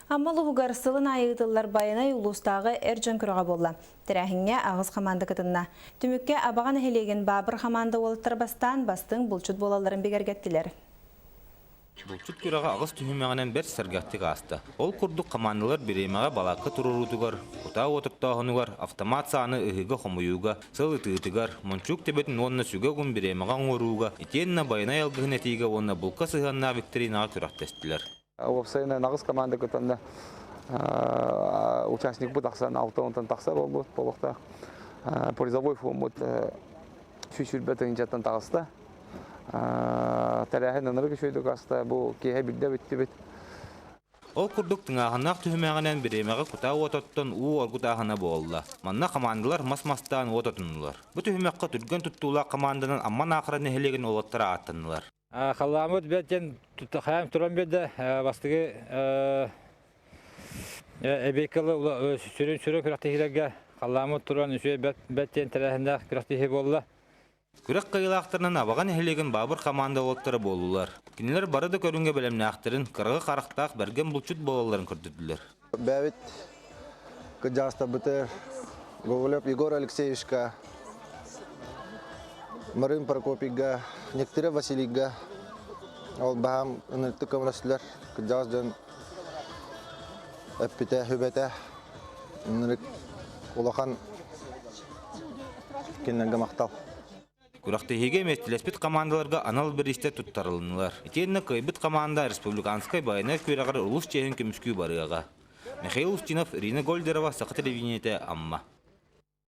Амма улууһугар сылын аайы ыытыллар Байанай улуустааҕы эр дьон күрэҕэ буолла. Тэрээһиҥҥэ аҕыс хамаанда кытынна. Түмүккэ Абаҕа нэһилиэгин Баабыр хамаанда уолаттара бастаан бастыҥ булчут буолалларын бигэргэттилэр. Булчут күрэҕэ аҕыс түһүмэҕинэн бэрт сэргэхтик ааста. Ол курдук хамаандалар бириэмэҕэ балаакка туруоруутугар, кутаа уотуктааһынугар, автомат сааны ыһыыга-хомуйууга, сыл ытыытыгар, мончуук төбөтүн уонна сүгэ угун бириэмэҕэ оҥорууга, итиэннэ байанай алгыһын этиигэ уонна булка сыһыаннаах викторинаҕа күрэхтэстилэр. Уопсайынан аҕыс команда кытынна участникпыт ахсан алта онтон тахса буолбут буолуохтаах. Призовой фондмут 120 тыһыынчаттан таҕыста. Тэрээһин ынырык үчүгэйдик аста. Бу киэһэ биирдэ бүттүбүт. Ол курдук тыҥааһыннаах түһүмэҕинэн бириэмэҕэ кутаа уототтон уу оргутааһына буолла. Манна хамаандалар мас мастаан уот отуннулар. Бу түһүмэххэ түргэн туттуулаах хамаанданан Амма Наахара нэһилиэгин уолаттара ааттаннылар. Халлааммыт бэрт диэн хайаан туран биэрдэ. Бастакы эбиэккэ сүрүн сүрүн күрэхтэһиилэргэ халлааммыт туран үчүгэй бэрт диэн тэрээһиннээх күрэхтэһии буолла. Күрэх кыайыылаахтарынан Абаҕа нэһилиэгин Баабыр хамаанда уолаттара буоллулар. Кинилэр бары да көрүҥҥэ бэлэмнээхтэрин, кыраҕы харахтаах бэргэн булчут буолалларын көрдөрдүлэр. Бэйэбит кырдьаҕастарбытыгар Гоголев Егор Алексеевичка, Марин Прокопийга, Нектырев Василийга ол баһаам ынырыктык көмөлөстүлэр. Кырдьаҕас дьон эппитэ, сүбэтэ ынырык улахан кинилэргэ махтал. Күрэхтэһиигэ миэстэлэспит хамаандаларга анал бириистэр туттарылыннылар. Итиэннэ кыайбыт хамаанда республиканскай байанай күрэҕэр улуус чиэһин көмүскүү барыаҕа. Михаил Устинов, Ирина Гольдерова, Саха телевидениетэ, Амма.